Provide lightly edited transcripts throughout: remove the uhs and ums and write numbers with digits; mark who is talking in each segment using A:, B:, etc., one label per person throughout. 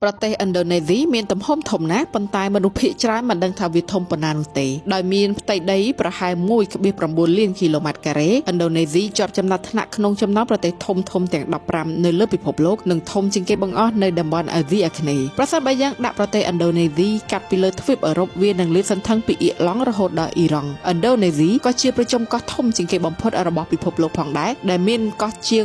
A: ប្រទេសឥណ្ឌូនេស៊ីមានទំហំធំណាស់ប៉ុន្តែមនុស្សភាគច្រើនមិនដឹងថាវាធំប៉ុណ្ណានោះទេដោយមានផ្ទៃដីប្រហែល1.9លានគីឡូម៉ែត្រការ៉េឥណ្ឌូនេស៊ីជាប់ចំណាត់ថ្នាក់ក្នុងចំណោមប្រទេសធំធំទាំង15នៅលើពិភពលោកនិងធំជាងគេបង្អស់នៅតំបន់អាស៊ីអាគ្នេយ៍ប្រសិនបើយើងដាក់ប្រទេសឥណ្ឌូនេស៊ីកាត់ពីលើទ្វីបអឺរ៉ុបវានឹងលាតសន្ធឹងពីអៀរឡង់រហូតដល់អ៊ីរ៉ង់ឥណ្ឌូនេស៊ីក៏ជាប្រជុំកោះធំជាងគេបំផុតរបស់ពិភពលោកផងដែរដែលមានកោះជាង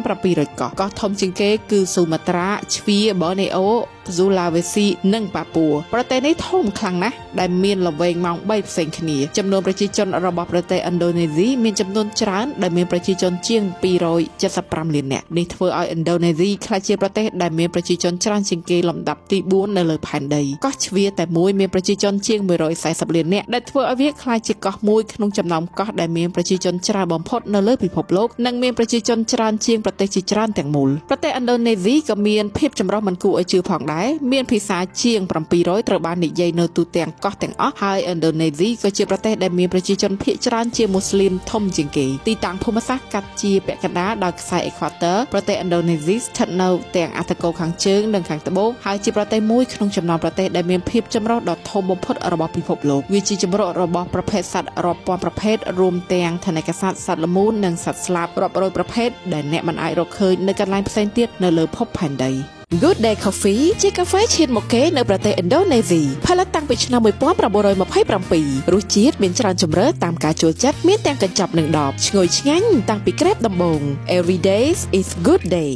A: 1700កោះកោះធំជាងគេគឺស៊ូមាត្រាជ្វាបូណេអូ ស៊ូឡាវេស៊ីនិងប៉ាពួរប្រទេសនេះធំខ្លាំងណាស់ដែលមានល្វែងម៉ោង3ផ្សេងគ្នាចំនួនប្រជាជនរបស់ប្រទេសឥណ្ឌូនេស៊ីមានចំនួនច្រើនដែលមានប្រជាជនជាង275លាននាក់នេះធ្វើឲ្យឥណ្ឌូនេស៊ីក្លាយជាប្រទេសដែលមានប្រជាជនច្រើនជាងគេលំដាប់ទី4នៅលើផែនដីកោះជ្វាតែមួយមានប្រជាជនជាង140លាននាក់ដែលធ្វើឲ្យវាក្លាយជាកោះមួយក្នុងចំណោមកោះដែលមានប្រជាជនច្រើនបំផុតនៅលើពិភពលោកនិងមានប្រជាជនច្រើនជាងប្រទេសជាច្រើនទាំងមូលប្រទេសឥណ្ឌូនេស៊ីក៏មានភាពចម្រុះមិនគួរឲ្យជឿផងដែរមានភាសាជាង700ត្រូវបាននិយាយនៅទូទាំងកោះទាំងអស់ហើយឥណ្ឌូនេស៊ីក៏ជាប្រទេសដែលមានប្រជាជនភាគច្រើនជាមូស្លីមធំជាងគេទីតាំងភូមិសាស្ត្រកាត់ជាពាក់កណ្ដាលដោយខ្សែអេក្វាទ័រប្រទេសឥណ្ឌូនេស៊ីស្ថិតនៅទាំងអត្ថកូលខាងជើងនិងខាងត្បូងហើយជាប្រទេសមួយក្នុងចំណោមប្រទេសដែលមានភាពចម្រុះដ៏ធំបំផុតរបស់ពិភពលោកវាជាជម្រករបស់ប្រភេទសត្វរាប់ពាន់ប្រភេទរួមទាំងថនិកសត្វសត្វល្មូននិងសត្វស្លាបរាប់រយប្រភេទដែលអ្នកមិនអាចរកឃើញនៅកន្លែងផ្សេងទៀតនៅលើភពផែនដី Good Day Coffee ជាកាហ្វេឈានមុខគេនៅប្រទេសឥណ្ឌូនេស៊ីផលិតតាំងពីឆ្នាំ1927រសជាតិមានច្រើនជម្រើសតាមការចូលចិត្តមានទាំងកញ្ចប់និងដបឈ្ងុយឆ្ងាញ់តាំងពីក្រេបដំបូង Every day is good day.